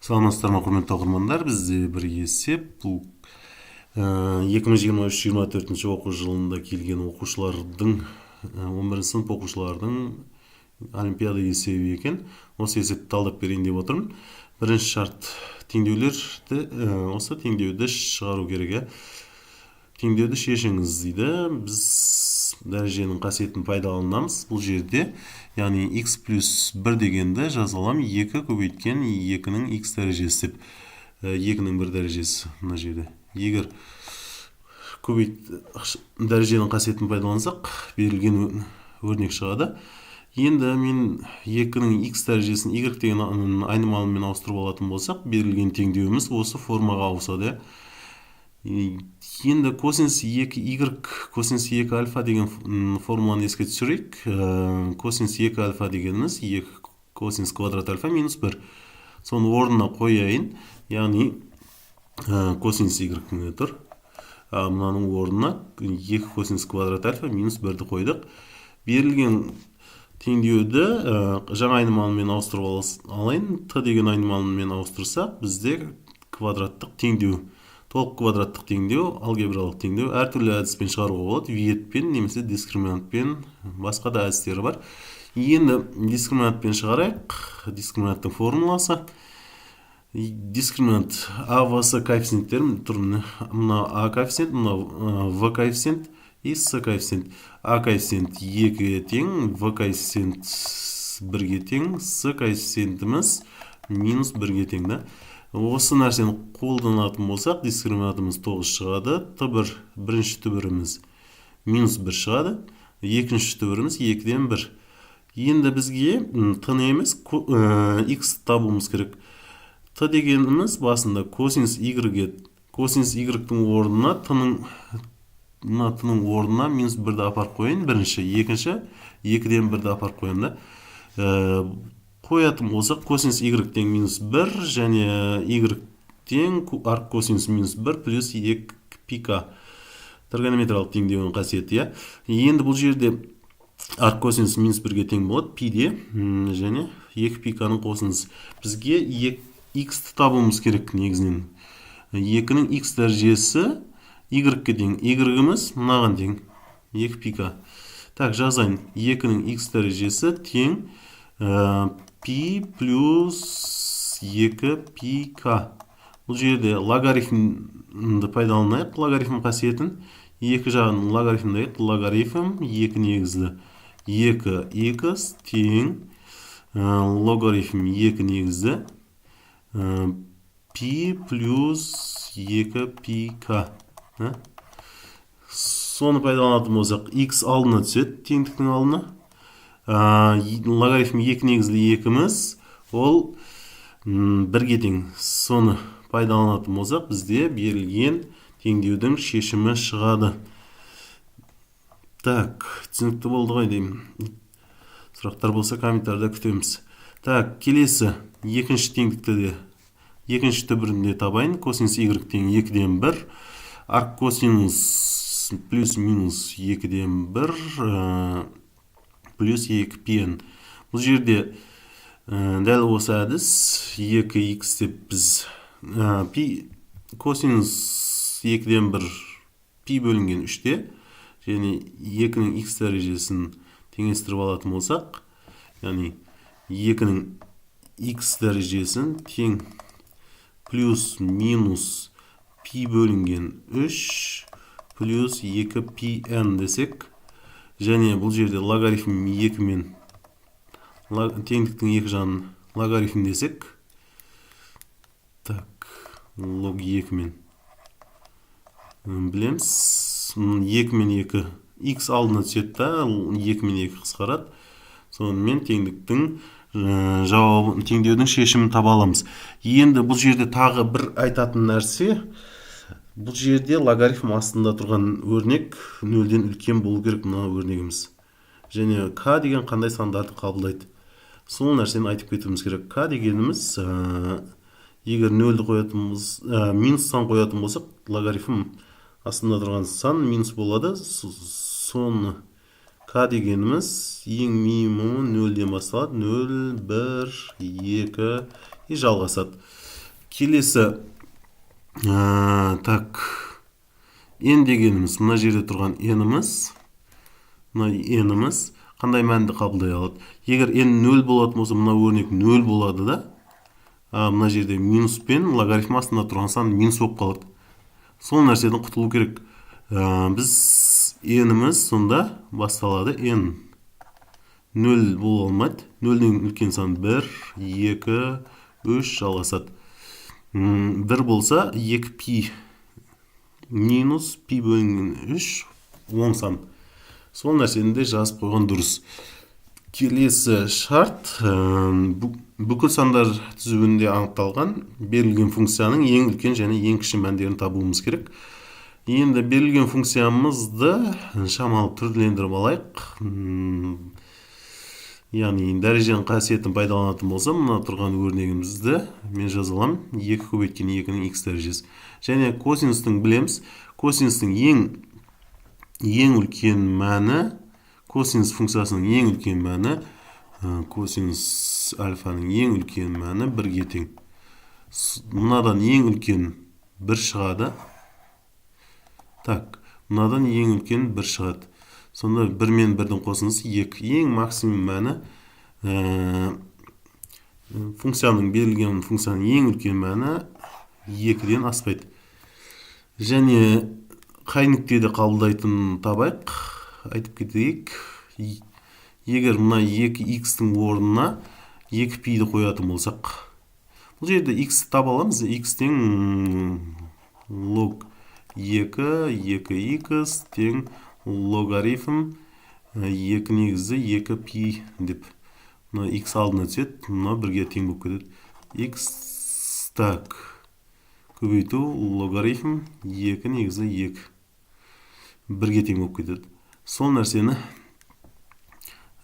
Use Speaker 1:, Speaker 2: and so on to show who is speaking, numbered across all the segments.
Speaker 1: Саламатсыздар ма, құрметті оқырмандар! Бізде бір есеп. Бұл 2023-24 оқу жылында келген оқушылардың, 11 сынып оқушылардың олимпиада есебі екен. Осы есепті талдап берейін деп отырмын. Бірінші шарт: теңдеулерді, осы теңдеуді шығару керек, иә. Теңдеуді шешіңіз дейді. Біз дәреженің қасиетін пайдаланамыз бұл жерде, яғни x плюс 1 дегенді жаза аламын 2 көбейткен 2-нің x дәрежесі деп. 2-нің 1 дәрежесі мына жерде. Егер көбейт, дәреженің қасиетін пайдалансақ, берілген өрнек шығады. Енді мен 2-нің x дәрежесін y деген айнымалымен ауыстырып алатын болсақ, берілген теңдеуіміз осы формаға ауысады, иә. Енді косинус 2 y, косинус 2 альфа деген формуланы еске түсірейік. Косинус 2 альфа дегеніміз 2 косинус квадрат альфа минус 1. Соны орнына қояйын, яғни косинус y міне тұр. Мынаның орнына 2 косинус квадрат альфа минус 1-ді қойдық. Берілген теңдеуді жаңа айнымалымен ауыстырып алайын. Т деген айнымалымен ауыстырсақ, бізде квадраттық теңдеу, толық квадраттық теңдеу, алгебралық теңдеу. Әртүрлі әдіспен шығаруға болады: Виетпен немесе дискриминантпен, басқа да әдістері бар. Енді дискриминантпен шығарайық. Дискриминанттың формуласы: дискриминант а, в, с коэффициенттері тұр. Міне, мына а коэффициент, мына в коэффициент и с коэффициент. А коэффициент екіге тең, в коэффициент бірге тең, с коэффициентіміз минус бірге тең да. Осы нәрсені қолданатын болсақ, дискриминантымыз 9 шығады. Т бір, бірінші түбіріміз минус бір шығады, екінші түбіріміз екіден бір. Енді бізге т ны емес, x табуымыз керек. Т дегеніміз басында косинус y, косинус y-тің орнына т-ның, мына т-ның орнына минус бірді апарып қояйын бірінші, екінші екіден бірді апарып қоямын да. Қоятын болсақ, косинус y тең минус бір және y тең арк косинус минус бір плюс екі пи к, тригонометриялық теңдеуінің қасиеті, иә. Енді бұл жерде арк косинус минус бірге тең болады пиде және екі пи к-ның қосындысы. Бізге x-ті табуымыз керек негізінен. Екінің x дәрежесі y-ге тең, y-іміз мынаған тең, екі пи к. Так, жазайын: екінің x дәрежесі тең пи плюс екі пи к. Бұл жерде логарифмді пайдаланайық, логарифм қасиетін. Екі жағын логарифмдайық. Логарифм екі негізді екі х тең логарифм екі негізді пи плюс екі пи к. Соны пайдаланатын болсақ, x алдына түседі, теңдіктің алдына. Логарифм екі негізді екіміз ол бірге тең. Соны пайдаланатын болсақ, бізде берілген теңдеудің шешімі шығады. Так, түсінікті болды ғой деймін. Сұрақтар болса, комментарийда күтеміз. Так, келесі екінші теңдікті де, екінші түбірін де табайын. Косинус y тең екіден бір арк косинус плюс минус екіден бір плюс екі пи. Бұл жерде дәл осы әдіс: екі х деп біз пи, косинус екіден бір пи бөлінген үште және екінің х дәрежесін теңестіріп алатын болсақ, яғни екінің х дәрежесін тең плюс минус пи бөлінген 3 плюс 2 пи n десек, және бұл жерде логарифм 2 мен теңдіктің екі жағын логарифм десек, так, лог 2 мен білеміз, 2 мен 2, x алдына түседі да, 2 мен 2 қысқарады. Сонымен теңдіктің жауабын, теңдеудің шешімін таба аламыз. Енді бұл жерде тағы бір айтатын нәрсе: бұл жерде логарифм астында тұрған өрнек нөлден үлкен болу керек, мына өрнегіміз. Және к деген қандай сандарды қабылдайды, сол нәрсені айтып кетуіміз керек. К дегеніміз, егер нөлді қоятын, минус сан қоятын болсақ, логарифм астында тұрған сан минус болады. Соны к дегеніміз ең минимумы нөлден басталады: нөл, бір, екі и жалғасады. Келесі, так, n дегеніміз, мына жерде тұрған n-іміз, мына n-іміз қандай мәнді қабылдай алады? Егер n 0 болатын болса, мына өрнек 0 болады да. Мына жерде минус пен логарифм астында тұрған сан минус болып қалады. Сол нәрседен құтылу керек. Біз n-іміз сонда басталады. N 0 бола алмайды. 0-ден үлкен сан 1, 2, 3 жалғасады. 1 болса 2 пи минус пи бөлінген 3 оң сан. Сол нәрсені де жазып қойған дұрыс. Келесі шарт, бүкіл сандар түзуінде анықталған берілген функцияның ең үлкен және ең кіші мәндерін табуымыз керек. Енді берілген функциямызды шамалы түрлендіріп алайық. Яғни дәреженің қасиетін пайдаланатын болсам, мына тұрған өрнегімізді мен жаза аламын. 2 көбейткен 2-нің х дәрежесі. Және косинустың білеміз. Косинустың ең үлкен мәні, косинус функциясының ең үлкен мәні, косинус альфаның ең үлкен мәні 1-ге тең. Мынадан ең үлкен 1 шығады. Так, мынадан ең үлкен 1 шығады. Сонда 1 мен 1-дің қосындысы 2. Ең максимум мәні, функцияның, берілген функцияның ең үлкен мәні 2-ден аспайды. Және қай нүктеде қабылдайтынын табайық, айтып кетейік. Егер мына екі х-тің орнына екі пиді қоятын болсақ, бұл жерде х таба аламыз. Х тең лог 2, 2 х тең логарифм 2 негізі 2 пи деп. Мына х алдына түседі, мына бірге тең болып кетеді. Х, так, көбейту логарифм 2 негізі 2 бірге тең болып кетеді. Сол нәрсені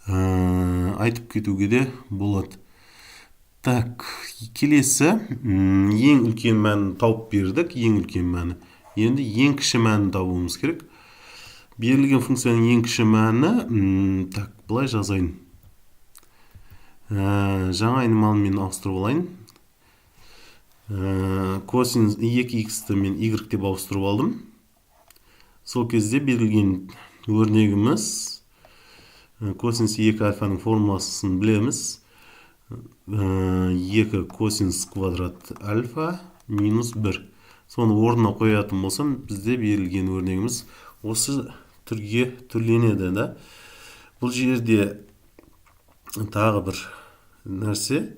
Speaker 1: айтып кетуге де болады. Так, келесі, ең үлкен мәнін тауып бердік, ең үлкен мәні. Енді ең кіші мәнін табуымыз керек. Берілген функцияның ең кіші мәні, так, былай жазайын. Жаңа айнымалымен ауыстырып алайын. Косинус 2х-ті мен y деп ауыстырып алдым. Сол кезде берілген өрнегіміз, косинус 2 альфаның формуласын білеміз. 2 косинус квадрат альфа минус 1. Соны орнына қоятын болсам, бізде берілген өрнегіміз осы түрге түрленеді да. Бұл жерде тағы бір нәрсе,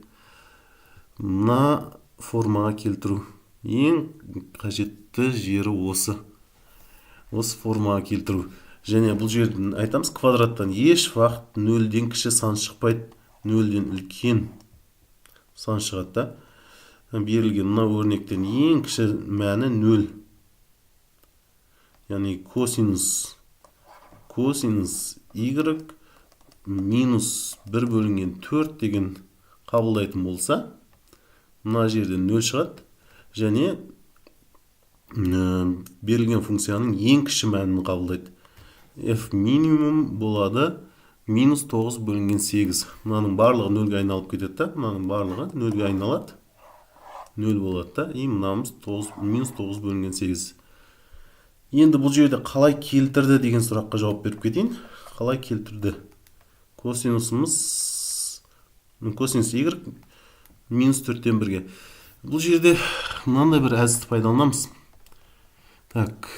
Speaker 1: мына формаға келтіру. Ең қажетті жері осы. Осы формаға келтіру. Және бұл жерден айтамыз, квадраттан еш уақыт нөлден кіші сан шықпайды, нөлден үлкен сан шығады да. Берілген мына өрнектен ең кіші мәні нөл. Яғни косинус y минус 1 бөлінген 4 деген қабылдайтын болса, мына жерде 0 шығады және берілген функцияның ең кіші мәнін қабылдайды. F минимум болады минус 9 бөлінген 8. Мынаның барлығы нөлге айналып кетеді да, мынаның барлығы нөлге айналады. 0 болады да, и мынамыз 9, минус 9 бөлінген 8. Енді бұл жерде қалай келтірді деген сұраққа жауап беріп кетейін. Қалай келтірді? Косинусымыз, косинус y минус 4-тен бірге. Бұл жерде мынандай бір әдісті пайдаланамыз. Так,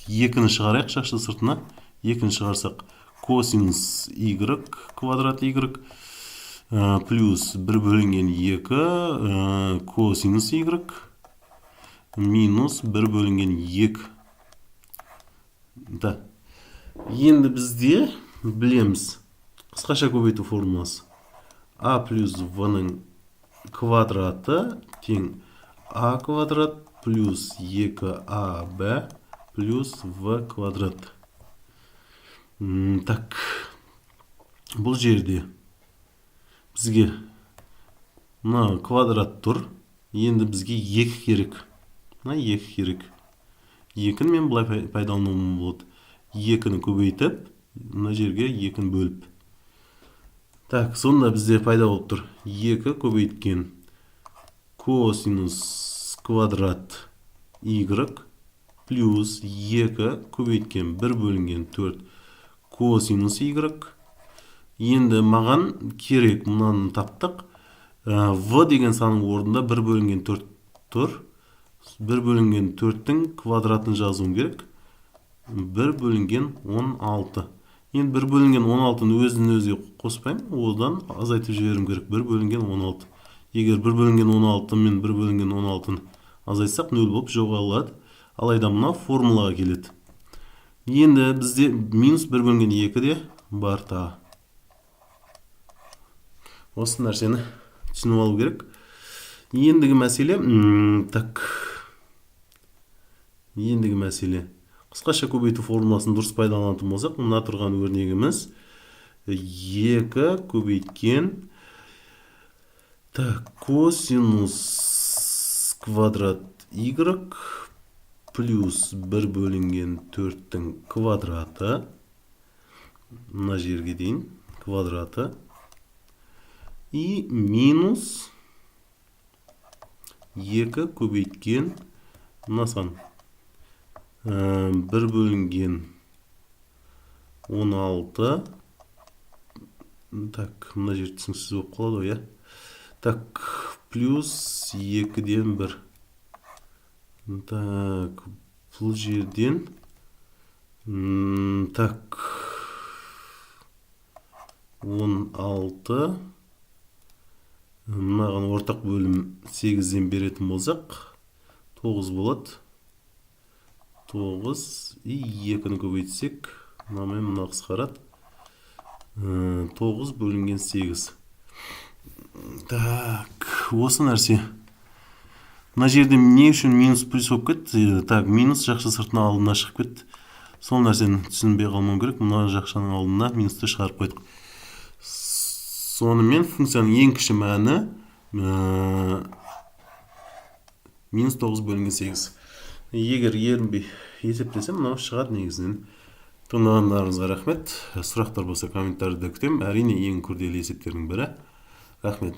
Speaker 1: екіні шығарайық шашты сыртына. Екіні шығарсақ, косинус y квадрат y плюс 1 бөлінген 2 косинус y минус 1 бөлінген 2. Да. Енді бізде білеміз қысқаша көбейту формуласы. А плюс в-ның квадраты тең а квадрат плюс 2аб плюс в квадрат. Так, бұл жерде бізге мына квадрат тұр. Енді бізге 2 керек. Мына 2 керек. 2-ні мен былай пайдалануым болады. 2-ні көбейтіп, мына жерге 2-ні бөліп. Так, сонда бізде пайда болып тұр. 2 көбейткен косинус квадрат y плюс 2 көбейткен 1 бөлінген 4 косинус y. Енді маған керек, мынаны таптық. В деген санның орнында 1 бөлінген 4 тұр. 1 бөлінген 4-тің квадратын жазуым керек. 1 бөлінген 16. Енді 1 бөлінген 16-ны өзін өзі қоспаймын, одан азайтып жіберуім керек. 1 бөлінген 16. Егер 1 бөлінген 16 мен 1 бөлінген 16-ны азайтсақ, 0 болып жоғалады. Алайда мынау формулаға келеді. Енді бізде минус 1 бөлінген 2 де бар тағы. Осы нәрсені түсініп алу керек. Ендігі мәселе, так, ендігі мәселе қысқаша көбейту формуласын дұрыс пайдаланатын болсақ, мына тұрған өрнегіміз 2 көбейткен, так, косинус квадрат y плюс 1 бөлінген 4-тің квадраты, мына жерге дейін квадраты, и минус 2 көбейткен мына сан 1 бөлінген 16. Так, мына жер түсініксіз болып қалады ғой, иә. Так, плюс 2-ден 1. Так, бұл жерден, так, 16, мынаған ортақ бөлім 8-ден беретін болсақ, 9 болады. 9 и 2-ні көбейтсек, мынамен мына қысқарады. 9 бөлінген 8. Так, осы нәрсе. Мына жерде не үшін минус плюс болып кетті? Так, минус жақша сыртына алдына шығып кетті. Сол нәрсені түсінбей қалмау керек. Мына жақшаның алдына минусты шығарып қойдық. Сонымен функцияның ең кіші мәні минус 9 бөлінген 8. Егер ерінбей есептесем, мынау шығады негізінен. Тыңдағандарыңызға рахмет. Сұрақтар болса, комментарийде күтемін. Әрине, ең күрделі есептердің бірі. Рахмет.